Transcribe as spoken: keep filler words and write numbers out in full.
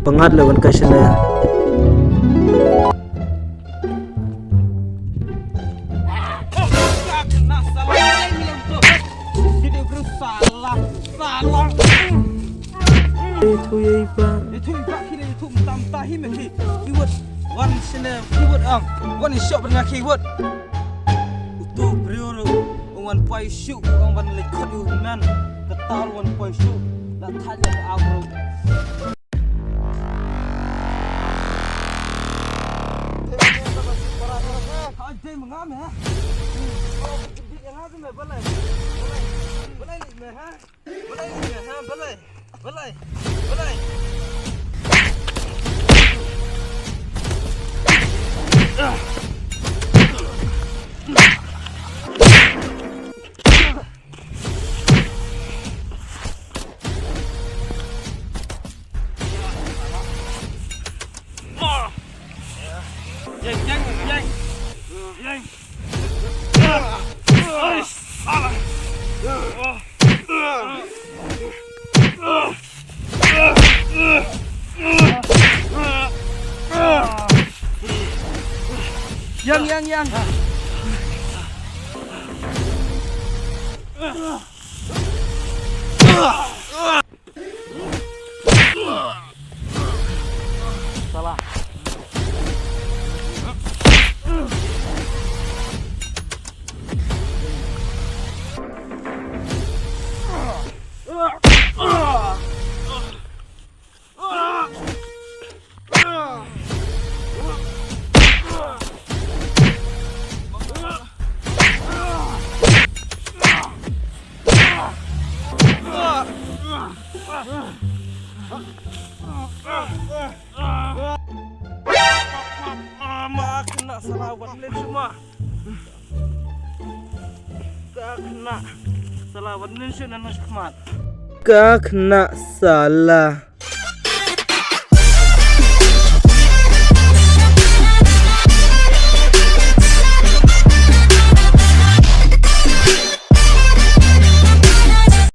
Ngat le wan kai shane. Itu ya iba. Itu iba kine itu tam tahi me ki. Kiwat wan shane kiwat ang. Wan shop nga kiwat. Utu briew ruh wan poi shu wan wan le khot u man. Katar wan poi shu. La thanya ka au ruh. Yang, yang, yang. Salah. Ma kena salah wat len cuma. Ka kena salah wat len cuma nan khmat. Ka kena salah.